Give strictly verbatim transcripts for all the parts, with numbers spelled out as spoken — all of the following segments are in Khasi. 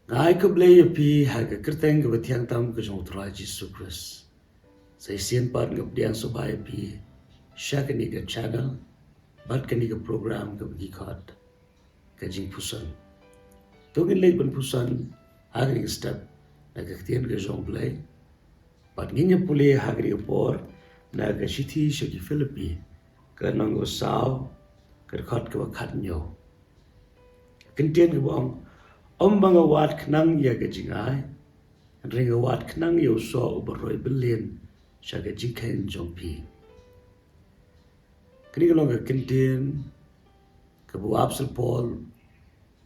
Nga ai khublei ïa phi ha ka kyrteng kaba thiang tam ka jong u Trai Jisu Khrist. Sa shisien pat nga pdiang sngewbha ïa phi sha kane ka channel bad kane ka program kaba ngi khot Ka Jingpuson. To ngin leit ban puson ha kane ka step na ka ktien ka jong u Blei. Bad ngin ïa pule ha kane ka por na ka shithi sha ki Philippi, ka lynnong kaba saw, ka dkhot kaba khathynñiew. Ka ktien kaba ong, ym ba nga wad khnang ïa ka jingai, hynrei nga wad khnang ïa u soh uba roi byllian sha ka jingkheiñ jong phi. Kane ka long ka ktien kaba u Apostol Paul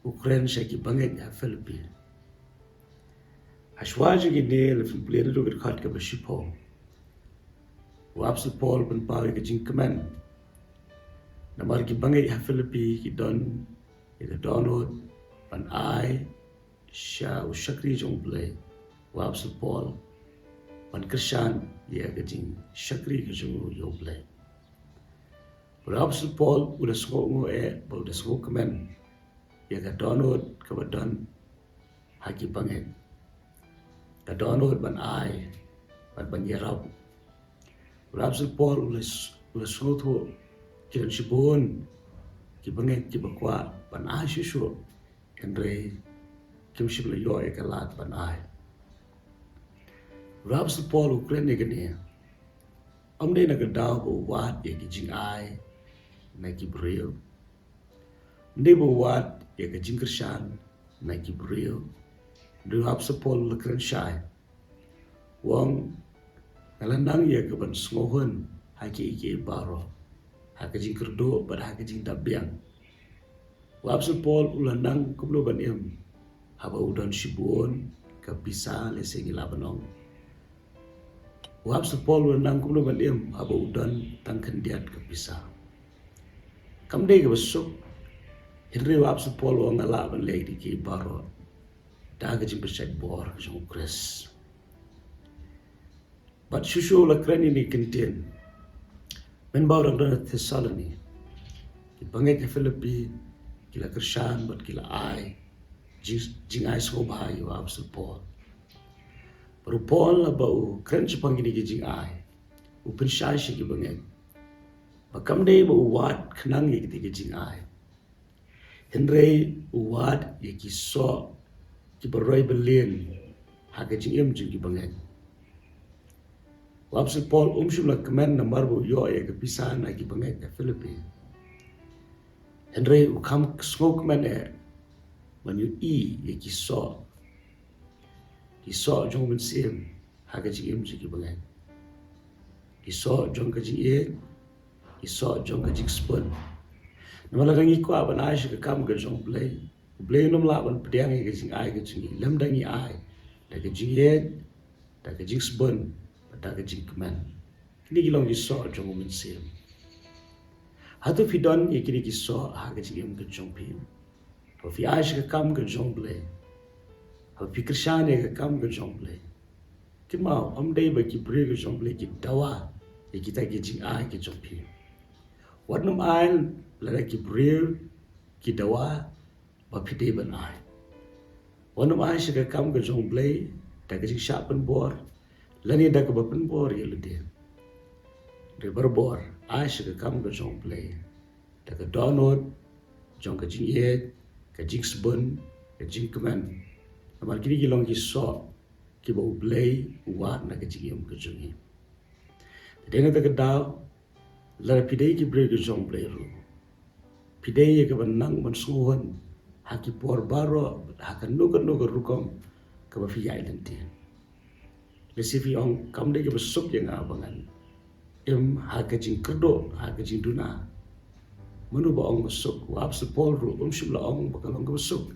u kren sha ki bangeit ha Philippi. Hashwa jong kine, lada phin pule naduh ka dkhot kaba shiphew, u Apostol Paul u pynpaw ïa ka jingkmen. Namar ki bangeit ha Philippi ki don ïa ka dohnud ban ai sha u shakri jong u Blei, u Apostol Paul, ban kyrshan ïa ka jingshakri ka jong u ïa u Blei. U Apostol Paul u la sngewnguh eh bad u la sngewkmen ïa ka dohnud kaba don ha ki bangeit. Ka dohnud ban ai bad ban ïarap. U Apostol Paul u la s-, u la sngewthuh ki don shibun ki bangeit kiba kwah ban ai shuh shuh, hynrei kim shym la ïoh ïa ka lad ban ai. U Apostol Paul u kren ïa kane, ym dei na ka daw ba u wad ïa ki jingai na ki briew, ym dei ba u wad ïa ka jingkyrshan na ki briew. Hynrei u Apostol Paul u la kren shai, u ong, nga la nang ïa ka ban sngewhun ha kiei kiei baroh, ha ka jingkyrduh bad ha ka jingdap biang. U Apostol Paul u la nang kumno ban im haba u don shibun ka pisa, lehse ngi lah ban ong. U Apostol Paul u la nang kumno ban im haba u don tang khyndiat ka pisa. Kam dei kaba suk, hynrei u Apostol Paul u ong, nga lah ban leh ïa kiei baroh da ka jingpynshait bor ka jong u Khrist. Bad shuh shuh u la kren ïa kane ka ktien mynba u dang don ha Thessaloni. Ki bangeit ha Philippi ki la kyrshan bad ki la ai jing, jingai sngewbha ïa u Apostol Paul. Bad u Paul haba u kren shaphang kine ki jingai, u pynshai sha ki bangeit ba kam dei ba u wad khnang ïa kine ki jingai, hynrei u wad ïa ki soh kiba roi byllian ha ka jingim jong ki bangeit. U Apostol Paul um shym la kmen namar ba u ïoh ïa ka pisa na ki bangeit ha Philippi, hynrei u kham sngewkmen eh ban ïohi ïa ki soh, ki soh jong u Mynsiem ha ka jingim jong ki bangeit, ki soh jong ka jingïeit, ki soh jong ka jingsbun. Namar lada ngi kwah ban ai sha ka kam ka jong u Blei, u Blei un ym lah ban pdiang ïa ka jingai ka jong ngi lymda ngi ai da ka jingïeit, da ka jingsbun bad da ka jingkmen. Kine ki long ki soh jong u Mynsiem. Hato phi don ïa kine ki soh ha ka jingim ka jong phi? Haba phi ai sha ka kam ka jong u Blei, haba phi kyrshan ïa ka kam ka jong u Blei, kynmaw, ym dei ba ki briew ka jong u Blei ki dawa ïa kita ki jingai ki jong phi. Wat nym ai lada ki briew ki dawa ba phi dei ban ai. Wat nym ai sha ka kam ka jong u Blei da ka jingshah pynbor lane da kaba pynbor ïa lade. Hynrei barabor ai sha ka kam ka jong u Blei da ka dohnud jong ka jingïeit, ka jingsbun, ka jingkmen. Namar kine ki long ki soh kiba u Blei u wad na ka jingim ka jong ngi. Te dei na kata ka daw, lada phi dei ki briew ki jong u Blei ruh, phi dei ïa kiba nang ban sngewhun ha ki por baroh, ha kano kano ka rukom kaba phi ïaid lynti. Lehse phi ong, kam dei kaba suk ïa nga ba ngan im ha ka jingkyrduh, ha ka jingduna. Mano ba ong ba suk? U Apostol Paul ruh um shym la ong ba ka long kaba suk,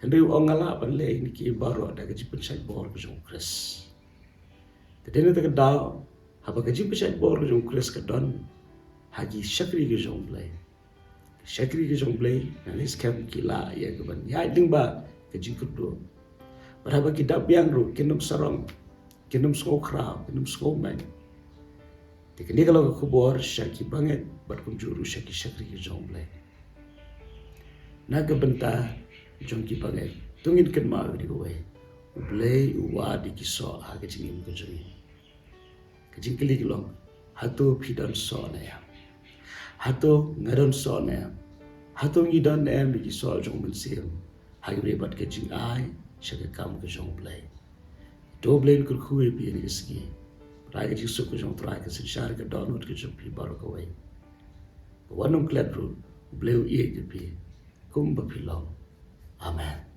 hynrei u ong, nga lah ban leh ïa kine baroh da ka jingpynshait bor ka jong u Khrist. Te dei na kata ka daw, haba ka jingpynshait bor ka jong u Khrist ka don ha ki shakri ka jong u Blei, ki shakri ka jong u Blei nangne skhem ki lah ïa ka ban ïaid lyngba ka jingkyrduh. Bad haba ki dap biang ruh kin ym sarong, kin ym sngew khraw, kin ym sngew maiñ. Te kane ka long ka khubor sha ki bangeit bad kumjuh ruh sha ki shakri ka jong u Blei. Na ka bynta jong ki bangeit, To ngin kynmaw ïa kawei, U Blei u wad ïa ki soh ha ka jingim ka jong ngi. Ka jingkylli ka long, hato phi don soh ne em? Hato nga don soh ne em? Hato ngi don ne em ïa ki soh jong u Mynsiem ha kaba ïadei bad ka jingai sha ka kam ka jong U Blei? To U Blei un kyrkhu ïa phi ha kane ka sngi. Ba ka jingsuk ka jong U Trai kan synshar ïa ka dohnud ka jong phi baroh kawei. Wat nym klet ruh, U Blei u ïeit ïa phi kumba phi long. Amen.